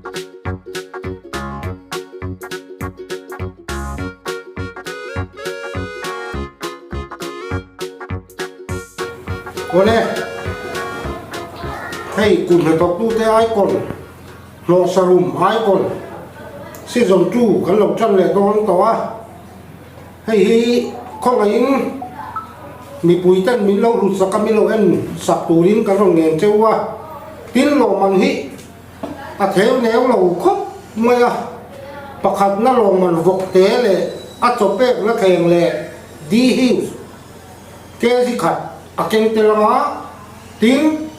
Awle, hei kum hnathawktute icon, hlawhsarum icon season 2 kan lo tan leh dawn tawh a, hei hi khawngaihin mipui ten min lo hlut sak a, min lo en sak turin kan rawn ngen cheu a, tin lawmman hi A theu neu lo khawp mai a, pakhatna lawngman vawk te leh a chaw pekna thleng leh Dee Hughes kg khat a keng tel anga, tin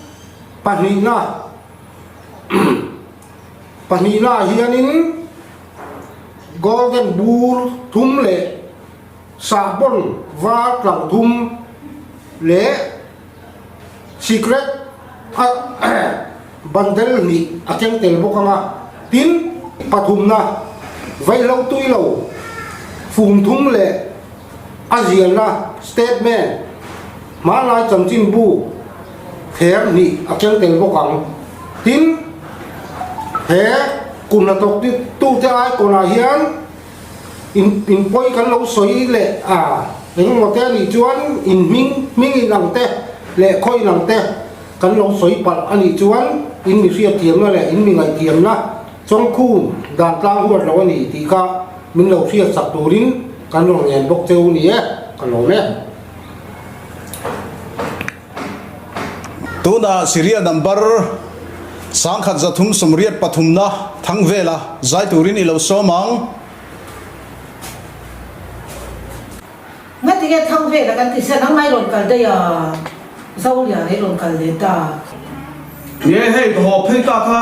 pahnihna pahnihna ah hianin Golden bur thum leh sahbawn var tlang thum leh Secret a bundle hnih a keng tel bawk ang a, tin pathumna vaihlo tui lo fum thum leh a zialna statement hmanlai chanchinbu ther hnih a keng tel bawk ang. Tin, he kum hnathawk tute aikawnah hian In in pawi kan lo sawi leh a, engemaw te anih chuan in hming hming in ang te leh khaw in ang te kan lo sawi palh anih chuan in mi hriatthiamna leh in mi ngaihthiamna chawngkhum dan tlang huat lo ani tih kha min lo hriat sak turin kan rawn ngen bawk cheu ni e, ka lawm e. Tunah Syria number 1383 na thang vela zai turin i lo sawm ang. Ngatinge thang vela kan ti sia nangmah i rawn kal daih a, Zoliana i rawn kal leh ta. Nge hei ka haw phei ta kha,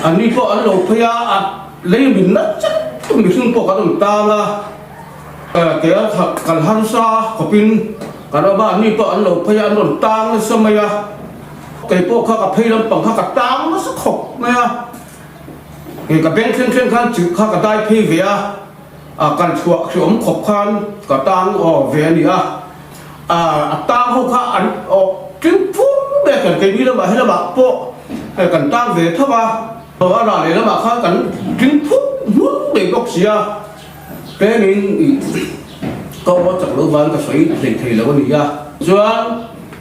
an ni pawh an lo phei a, a lei min nat chat mihring pawh kan rawn tang a. Kea kal harsa khawpin kan awm a, anni pawh an lo phei a, an rawn tang nasa mai a, kei pawh kha ka phei lampang kha ka tang nasa khawp mai a, ka beng thleng thleng khan chilh kha ka dai phei ve a, kal chhuah hreawm khawp khan ka tang aw ve a ni a, a tang ho kha an aw tling phur mai a, kan keini lamah helamah pawh kan tang ve tho a, a rah leh lamah khan kan tling phur hnun mai bawk si a. Pengin i ka aw chak lo van ka sawi hlei thei lo a ni a. Chuan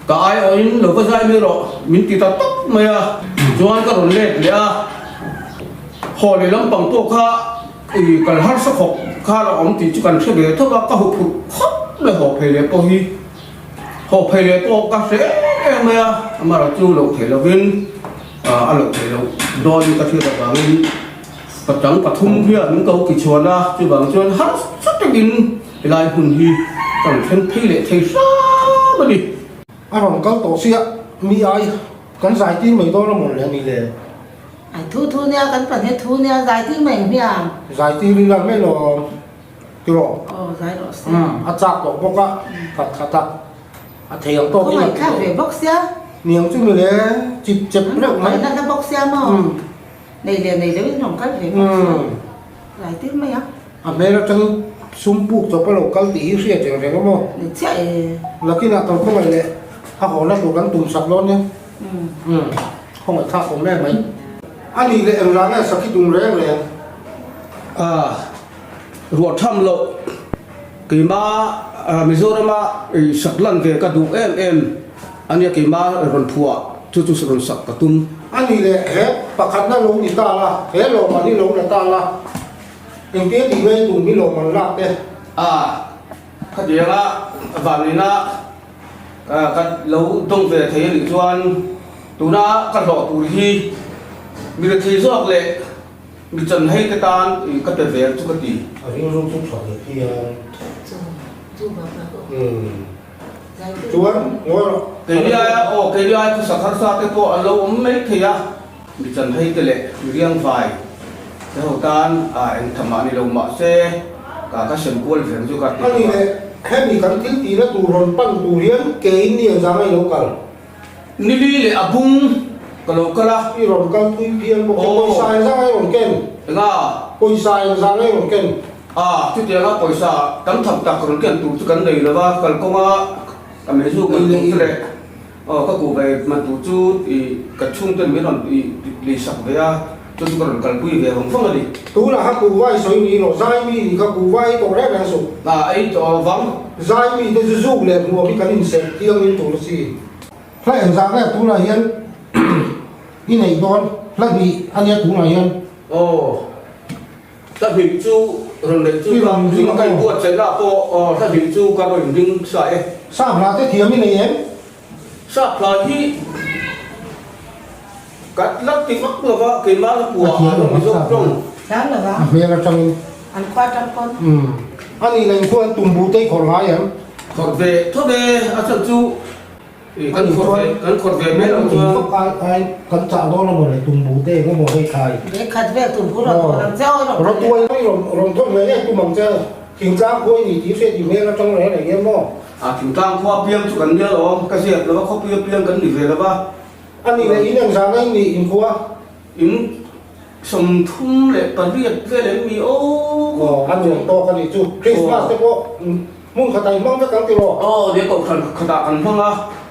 ka aiawhin lo va zai mai rawh min ti ta tawp mai a. Chuan ka rawn let leh a, haw leh lampang pawh kha i kal harsa khawp khan a awm tih chu kan hre ve tho a, ka huphurh khawp mai haw phei leh pawh hi. Haw phei leh pawh ka hre em em mai a, amaherawhchu chu loh theih lovin a loh theih loh dawnin ka hriat avangin Patang pathum hian min ko kichhuan a, chuvang chuan harsa takin helai hmun hi ka rawn thleng phei leh thei hram a ni. A rawn kal tawh sia, mi ai kan zai tir mai dawn a mawn le ni le. Ai thu thu nia kan pahnih thu nia zai tir mai hmiang. Zai tir ila mai lo tiraw. Aw zai rawh se. A chak tawh bawk a, khat khat a, a thei ang tawk in a ti tawh. Khawngaih thlak ve bawk sia. Niang chu ni le, chip chep reuh mai. An rawn kalna bawk sia maw. Nei leh nei loin rawn kal ve bawk sia, lai tir mai a. A hmel atangin sum puk chawp a lo kal tih hi hriat reng reng a maw? Ni chiah e. Lakinah kan khawngaih leh a hawna tur kan tum sak dawn nia. Umm khawngaih thlak awm em mai. A nih leh englah nge sakhi tum reng reng? A ruah tham loh keima Mizorama sak lan ve ka duh em em a nia keima rawn phuah chu chu rawn sak ka tum. A nih leh he pakhatna lo ni ta la, he lawmman hi lo la ta la, engtia tih nge tum hi lawmman lak te? A, khatianga vanina ka lo dawng ve thei a nih chuan tuna ka hlawh tur hi mi rethei zawk leh mi chanhei te tan ka pe ve ang chu ka ti. A rilru chu tha ve phian. Chuan ngawi rawh. Keini aia aw keini aia thusak harsa te pawh an lo awm mai thei a. Mi chanhei te leh mi riangvai te ho tan a eng tha mah ni lo mah se ka ka sem kual ve ang chu ka ti A ni leh, hemi kan thil tihna tur rawn pan tur hian ke in ni ang zang a i lo kal. Nili leh a bung ka lo kal a. I rawn kal thui phian bawk e. Pawisa eng zang a i rawn ken? Enga? Pawisa eng zang a i rawn ken? A, chutianga pawisa tam tham tak rawn ken tur chu kan nei lo va, kalkawnga ka meizu man tur chu leh aw ka kuh ve man tur chu i ka chhungten min rawn i lei sak ve a. Chu chu ka rawn kalpui ve vang vang a ni. Tunah kha kuhva i sawi ni lo, zai mi nih kha kuhva ei tawh reng reng suh. A ei tawh vang. Zai mi te chu zuk leh hmuam hi kan inserh thiangin tur a si. Hla engzah nge tunah hian i neih dawn? Hla hnih a nia tunah hian. Aw. Hla hnih chu rawn neih chu ka ring ka inbuatsaihna ah pawh aw hla hnih chu ka rawn ring sa e. Sap hla te thiam i nei em? Sap hla hi ka la ti vak lo va, keimah la puah ah an awm zawk hlawm. Thiam lo va. A hmel atangin. An khua atang pawn. Umm. A nih leh inkhua an tumbu te i khawrh ngai em? Khawrh ve tho ve, a chhan chu Kan khawrh ve, kan khawrh ve mai loh chuan. Tum vak ai ai kan chah dawn a maw le tum bu te eng emaw hei thlai. Leh khat vel tum bu rawn thawn ang che aw rawn Rawn tuai mai rawn rawn thawn ve ngei tum ang che thingtlang khua i ni tih hriat i hmel atang reng reng hian maw. A thingtlang khua piang chu kan nia lo, ka ziak lo va khawpui apiang kan ni ve lo va. A nih leh in engzah nge in nih inkhua? In 38 vel em ni aw. Aw a nuam tawk a nih chu. Christmas te pawh hmun khatah i hmang vek ang tiraw? Aw nia kohhran khatah kan hmang a,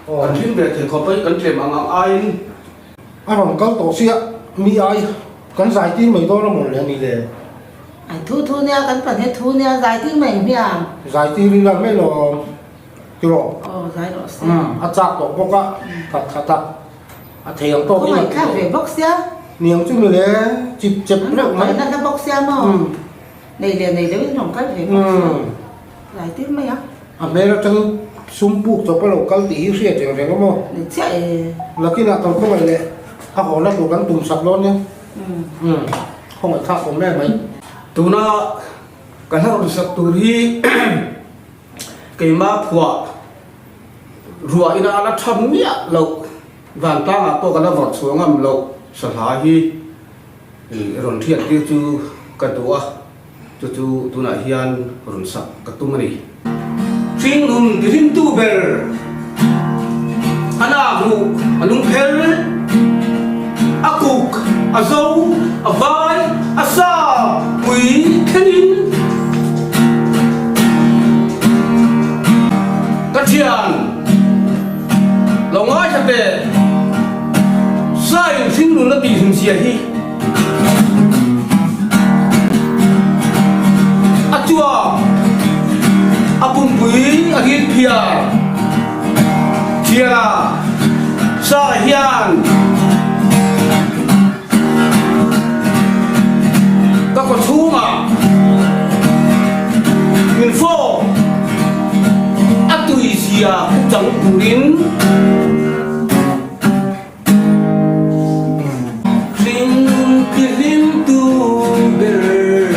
kan hlim ve thei khawp a, kan tlem ang ang aiin. A rawn kal tawh sia, mi ai kan zai tir mai dawn a mawn le a ni le. Ai thu thu nia kan pan he thu nia zai tir mai hmiang. Zai tir ila mai lawm tiraw? Aw zai rawh se. A chak tawh bawk a, khat khat a. A thei ang tawk in a thlak ve bawk sia. Niang chu mi le chip chep reuh mai. An rawn kal bawk sia maw. Nei leh nei deuh in rawn kal ve bawk sia. Lai tir mai a. A hmel atangin sum puk chawp a lo kal tih hi hriat reng reng a maw. Ni chiah e. Nakinah kan khawngaih leh a hawna tur kan tum sak dawn nia. Khawngaih thlak awm em mai. Tuna ka hlauh sak tur hi keimah phuah. Ruah ina a la tha miah loh, vantlangah pawh ka la vawrh chhuah ngam loh sahla hi rawn hriat tir chu ka duh a, chu chu tunah hian rawn sak ka tum a ni. Hringnun tihlimtu ber a nak ruh a lungpher, a kuk, a zo, a vai, a sa pui thlengin. Ka thian lo ngaithla teh, Sain hringnun a tihhlim zia hi a chuak, a pumpui a hil phiar phiar a, Sa hian Ka kaw chhungah min fawk a tui zia pu chang turin hring ti hlim tu ber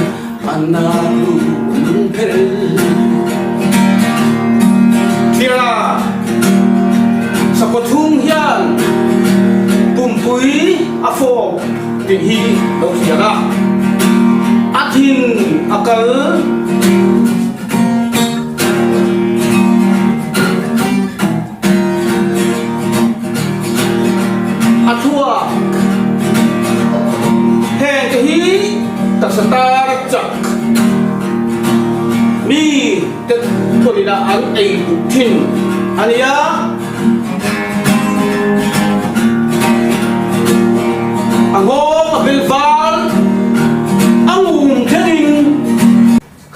a na lu min phel. Thira Sakhaw chhung hian pumpui a fawk tih hi lo hria la, a thin a kal. A chhuak. Heng te hi taksa tar chak mi te pawhin an ei duh thin a nia. A nghawng a hmel val a ngum thlengin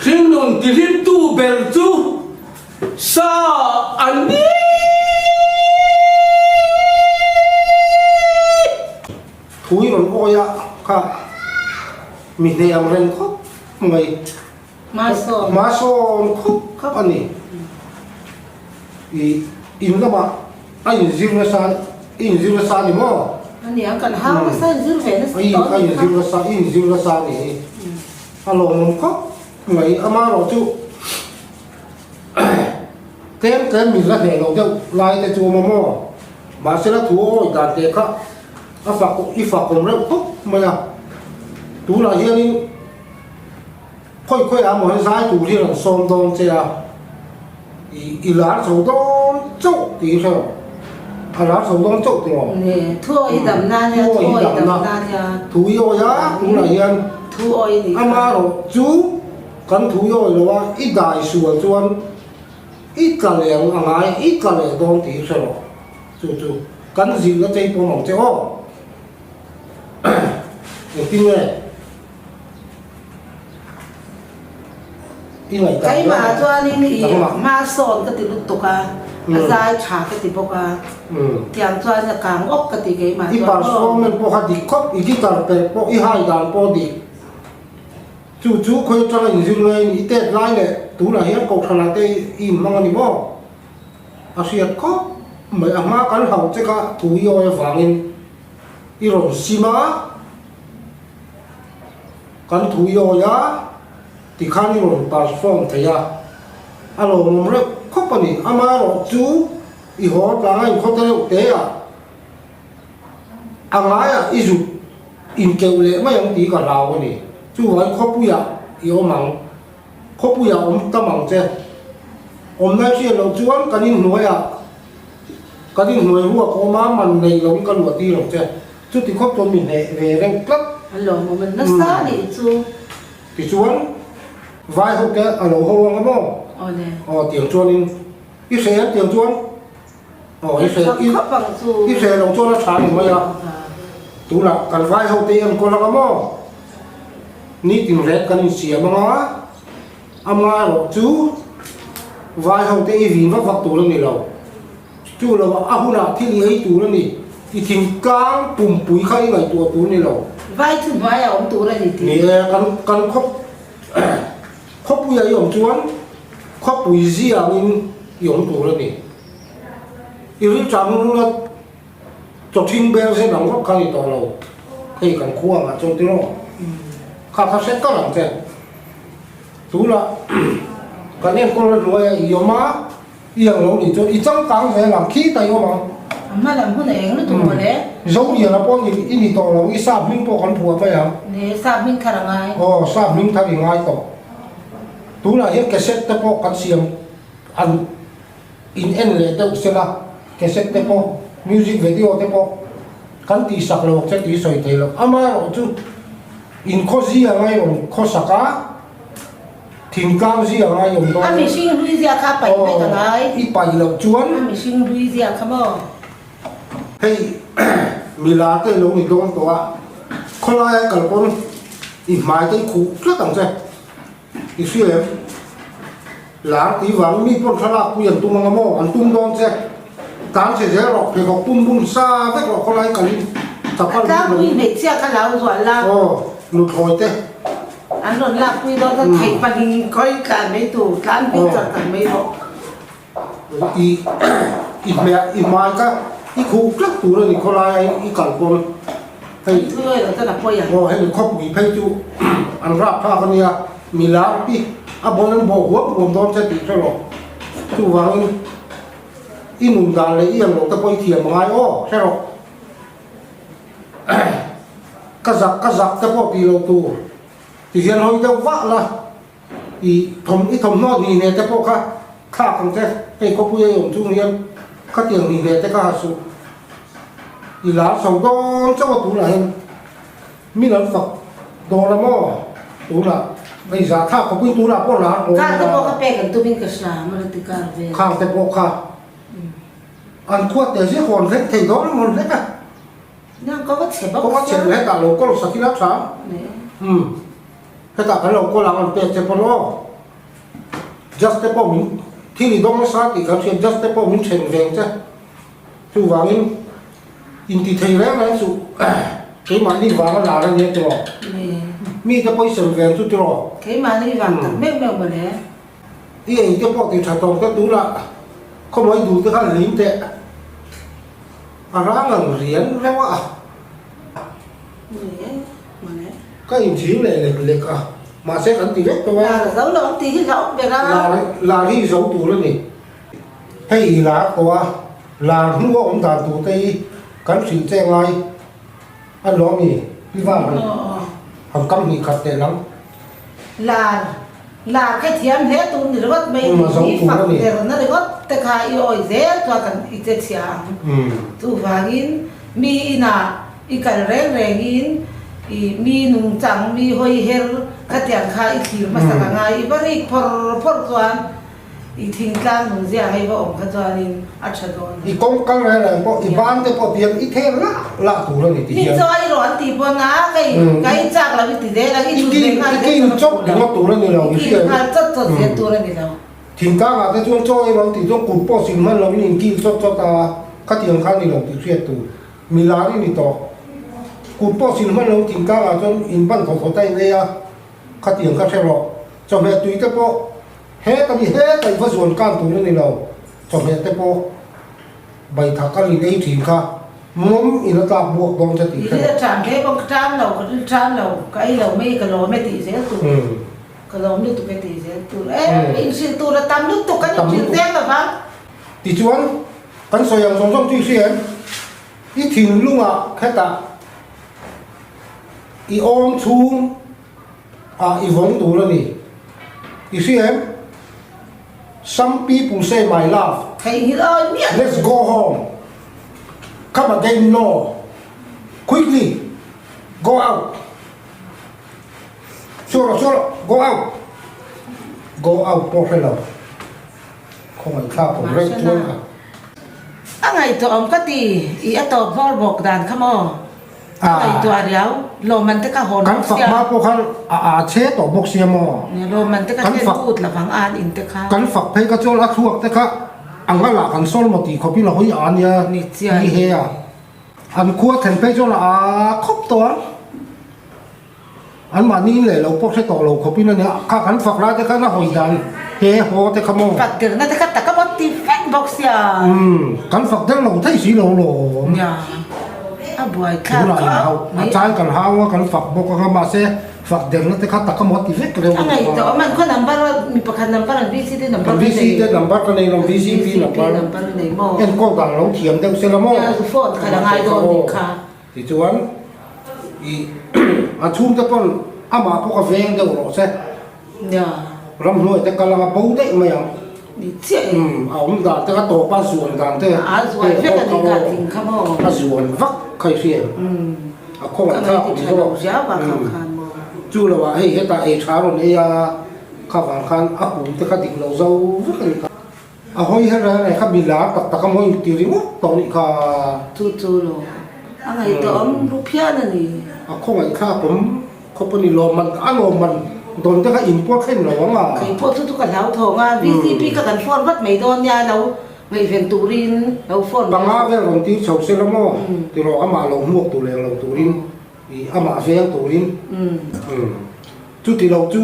hringnun tihlimtu ber chu Sa an ni. Thui rawn awi a kha mi hneh ang reng khawp mai. Hmasawn. Hmasawn khawp khawp a ni. I in lamah a inzir nasa i inzir nasa a ni maw? A ni ang kan hau nasa inzir ve nasa tawh a ni kha. A inzir nasa i inzir nasa a ni hi. A lawmawm khawp mai amaherawh chu. Tlem tlem min la hneh loh deuh lai te chu awm a maw? Mahsela thu awi dan teh kha a fak i fak awm reuh khawp mai a. Tunah hianin khawi khawi ah maw hian zai tur hi rawn sawm dawn che a, i i lar chho dawn chauh tih i hre lo. A lar chho dawn chauh tih rawh. Ni, thu awi dam na nia, thu awi dam na nia. Thu i awi a, tunah hian thu awi ni. Amaherawh chu. Kan thu i awi lo a, i dai sual chuan i tla leh ang a ngai, i tla leh dawn tih i hre rawh. Chu chu kan zilh na chei pawm ang che aw. Engtin nge i ngaihdan dawn Keimah chuanin i Nangmah. hma sawn ka ti lutuk a, a zai tha ka ti bawk a, tiang chuan a kang awk ka ti keimah I chuan aw. performance pawh kha dik khawp, i guitar perh pawh i hai dan pawh dik. Chu chu khawi atanga inzir ngai a ni, i tet lai leh tunah hian kohhranah te i inhmang a ni maw? A hriat khawp mai, a hma kan hauh che kha thu i awi avangin i rawn sim a, kan thu i awi a, tikhan i rawn perform thei a, a lawmawm reuh khawp a ni. Amaherawhchu i haw tlanga inkhaw te reuh te ah A ngaiah i zut inkeuh leh mai ang tih ka hlau a ni. Chuvangin khawpuiah i awm ang. Khawpuiah awm tam ang che. Awmna i hriat loh chuan kan inhnuaiah kan inhnuai ruak awm a, man nei loin ka luah tir ang che. Chuti khawp chuan mi hneh ve reuh tlat. A lawmawm a nasa a nih chu. Tichuan vai ho te a lo ho ang a maw? Awle. Aw tiang chuanin i hre ang tiang chuan. Aw i hre i i hre lo chuan a tha ni mai a, tunah kan vai ho te i enkawl anga maw? Nitin rek kan insiam anga, ama erawh chu vai ho te i vin vak vak tur a ni lo. Chu lo a hunah thil i ei tur a ni, i thingtlang pumpui kha i ngaihtuah tur a ni lo. Vai chu hnuaiah awm tur a ni tih. Ni e, kan kan khawp Khawpuia i awm chuan khawpui ziangin i awm tur a ni. I rilṭam hun huna chawṭhing bel zen ang vak kha ni tawh lo. Hei kan khua angah chuan tiraw? Kha kha hre kar ang che. Tunah kan enkawl a hnuaia i awm a, i ang lo nih chuan i changkang zel ang, khi ta i awm ang. A hma lam hun a eng lutuk maw le? Zoliana pawh ni i ni tawh lo, i sap hming pawh kan phuah mai ang. Ni, sap hming thar a ngai. Aw, sap hming thar i ngai tawh. Tunah hian cassette te pawh kan siam an in en leh deuh sela, cassette te pawh, music video te pawh kan tihsak lo ang che tih sawi thei lo. Amaherawhchu inkhawzia ngai rawn khawsak a. Thingtlang zia ngai awm dawn. A mihring hlui zia kha a paih vek a ngai. I paih loh chuan. A mihring hlui zia kha maw. Hei mila te lo ni dawn tawh a, khawlaia kal pawn i hmai te i khuh tlat ang che. I hria em? Lar tih vang mi pawn thlalak pui an tum anga maw? An tum dawn che. Tlan che zel rawh, pheikhawk pum bum sa vek rawh khawlai kalin chapal A tlangpui hmeichhia kha lo zual la. Aw, nuthlawi te. An rawn lakpui dawn kha theih pahnih khawi tlan mai tur, tlan pui char char mai rawh. I i hmeh i hmai kha i khuh tlat tur a ni khawlaia i kal pawn hei. An thuawi lo chuan a pawi ang. Aw hemi khawpui phei chu an rap thlak a nia, mi lar pi a bawn an bawh huam huam dawn che tih hre rawh. Chuvangin i nun dan leh i ang loh te pawh i thiam a ngai aw hre rawh. Ka zak ka zak te pawh tih loh tur ti hian hawi deuh vah la, i thawm i thawmhnaw hnih hneh te pawh kha thlak ang che, hei khawpui a i awm chung hian khatiang hnih hneh te kha ha suh, i lar chho dawn chauh a tunah hian min an fak dawn a maw tunah hei zah thlak khawpui tunah pawh lar dawn Car te pawh kha pek an tumin ka hria Maruti car vel. Khang te pawh kha an khuat te zia hawn hlek thei dawn a mawn hlek a. Nang ka va chhe bawk Ka va chhe hetah lo kawl sak ila tha. Umm hetah kan lo kawl ang an pek che pawn aw. Just te pawh min thil i dawng nasa tih kan hriat just te pawh min then veng che. Chuvangin inti thei reng reng suh keimahni vang a lar a nia tiraw. Mi te pawh i sem veng chu tiraw. Keimahni vang tak meuh meuh mawle. I ei te pawh ti tha tawng te tunah khawmawih duh te kha hlim teh. A rang ang rian reuh a. Ka inchhir leh lek lek a, mahse kan ti vek tawh a. Lar zo lo ang tih hi hlauh ber a. Lar lar hi zo tur a ni. Hei i lar tawh a, lar hnu a awm dan tur te hi kan hrilh che ngai a lawm i, pi var han han kam hnih khat teh lang. Lar Lar kha thiam hle tur ni ringawt mai ni, mi fak derna ringawt te kha i awi zel chuan kan i che chhia ang. Chuvangin mi inah i kal reng rengin i mi nungchang, mi hawi her khatiang kha i thlir hmasak a ngai. I va rik phawr phawr chuan. I thingtlang nun ziah hei va awm kha chuanin a tha dawn a. I kawng kal reng reng pawh i ban te pawh biang i thel lah lah tur a ni ti hian. Mi chaw i rawh an tih pawn a kei ka i chak lo i ti zel ang i thut ve nghal zel tur a chawp ringawt tur a ni lo i kil nghal chawt chawt zel tur a ni lo. Thingtlang ah te chuan chaw i rawh an tih chuan kut pawh sil hman lo in in kil chawt chawt a khatiang kha a ni lo tih hriat tur mi lar i ni tawh. Kut pawh sil hman lo thingtlang ah chuan in ban thawt thawt a in ei a khatiang kha hre rawh. Chawhmeh tui te pawh He ka ni heta i va zuan kan tur a ni lo, chawhmeh te pawh baithak a rin ei thin kha mawm in a tlak buak dawn che tih hre lo. I rin a ṭam hle bawk, ka ṭam lo, ka rin ṭam lo, ka ei lo mai, ka lawm e tih zel tur, ka lawm lutuk e tih zel tur, e inhrilh tur a tam lutuk, kan inhrilh zel lo vang. Tichuan, kan sawi ang zawng zawng chu i hria em? I thinlungah khetah i awm chhung. Ah i vawng tur a ni. I hria em? Some people say my love. Theihnghilh awi miah lo. Let's go home. Come again no. Quickly. Go out. Chhuak rawh chhuak rawh. Go out. Go out pawh hre lo. Khawngaihthlak awm reuh chuan a. A ngaihtuah awm ka ti. I a tawp hmawr bawk dan kha maw? Ka ngaihtuah riau, lawmman te ka hawn bawk sia. Kan fak hma pawh khan a a che tawh bawk sia maw? Nia, lawmman te ka thlen kut lovang a an in te kha. Kan fak phei kha chuan a thluak te kha a ngal ah kan sawl maw tih khawp in a hawi a nia ni he a. An khua thlen phei chuan a a khawp tawh ang. An mahni in leh lo pawh hre tawh lo khawp in a nia, kha kan fak lai te khan a hawi dan he haw te kha maw? Fak derna te kha tak a maw ti vek bawk sia. Umm, kan fak der lo thei si lo lawm. Nia, a buai thlak Tunah in hau, a chai kan hau a kan fak bawk anga mahse fak derna te kha tak a maw ti vek reuh A ngaihtuah awm an khaw number a mi pakhat number an VC te number ka nei. VC te number ka nei lo, VCP number. Number i nei maw? Enkawl dan lo thiam deuh se la maw? Nia, phone kha la ngai dawn nih kha. Tichuan, i a chhungte pawn amah pawh ka veng deuh rawh che. Nia. Ramhnuai te kal anga bo daih mai ang. Ni chiah e. Umm, a awm dan te kha tawp a zuan dan te. A zuan vek a ni kha tling kha maw. A zuan vak kha i hria em. Umm. A khawngaih thlak awm zawk. Ka ngaihtuah tha lo riau a kha khan maw. Chu lo ah hei hetah ei tha rawn ei a, kha vang khan a pum te kha dik lo zo vek a ni kha. A hawi her reng reng kha mi lar tak tak a mawi ti ringawt tawh nih kha. Chu chu lo a ngaihtuah awm ru phian a ni. A khawngaih thlak awm khawp a ni lawmman a lawmman dawn te kha in pawh thlen lo ang a. Kei pawh chu chu ka hlau thawng a, VCP kha kan phone vat mai dawn nia lo ngaihven turin lo phone mai. Panga vel rawn tir chho se la maw tiraw amah lo hmuak tur leh lo turin i amah veng turin. Chuti lo chu.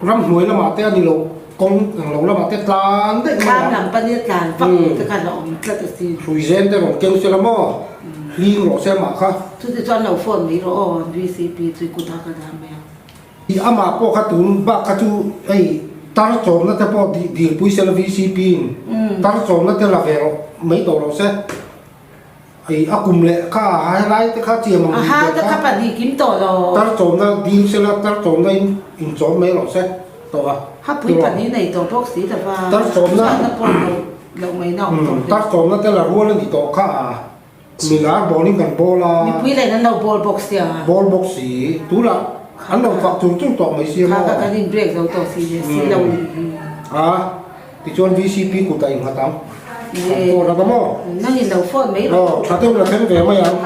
Ramhnuai lamah te a ni lo, kawng eng lo lamah te tlan daih mai a. Thlam lam pahnih a tlan vak mai te khan a awm tlat a si. Hrui zen te rawn keng se la maw, hling rawh se amah kha. Chuti chuan lo phone mai rawh aw, VCP chu i kut a ka dah mai ang. I amah pawh kha tun bak kha chu hei tar chawmna te pawh dilpui se la VCP in tar chawmna te la ve rawh mai tawh rawh se. Ei a kum leh kha a helai te kha chiam ang A ha te kha pahnih kim tawh lo. Tar chawmna dil se la tar chawmna in in chawm mai rawh se tawh a. Ha pui pahnih nei tawh bawk si lo va. Tar chawmna Chhuahna pawh lo lo ngaihna awm tawh hle. Tar chawmna te la rual a ni tawh kha a milar bawl in kan bawl a. Mipui leh an lo bawl bawk sia. Bawl bawk si tunah an lo fak chur chur tawh mai sia maw. Kha kha kan in break zo tawh si leh si lo nih hi. A. Tichuan VCP kut a innghat ang. Kan phone a maw? Nangin lo phone mai rawh. Aw, tha deuh la thleng ve mai ang.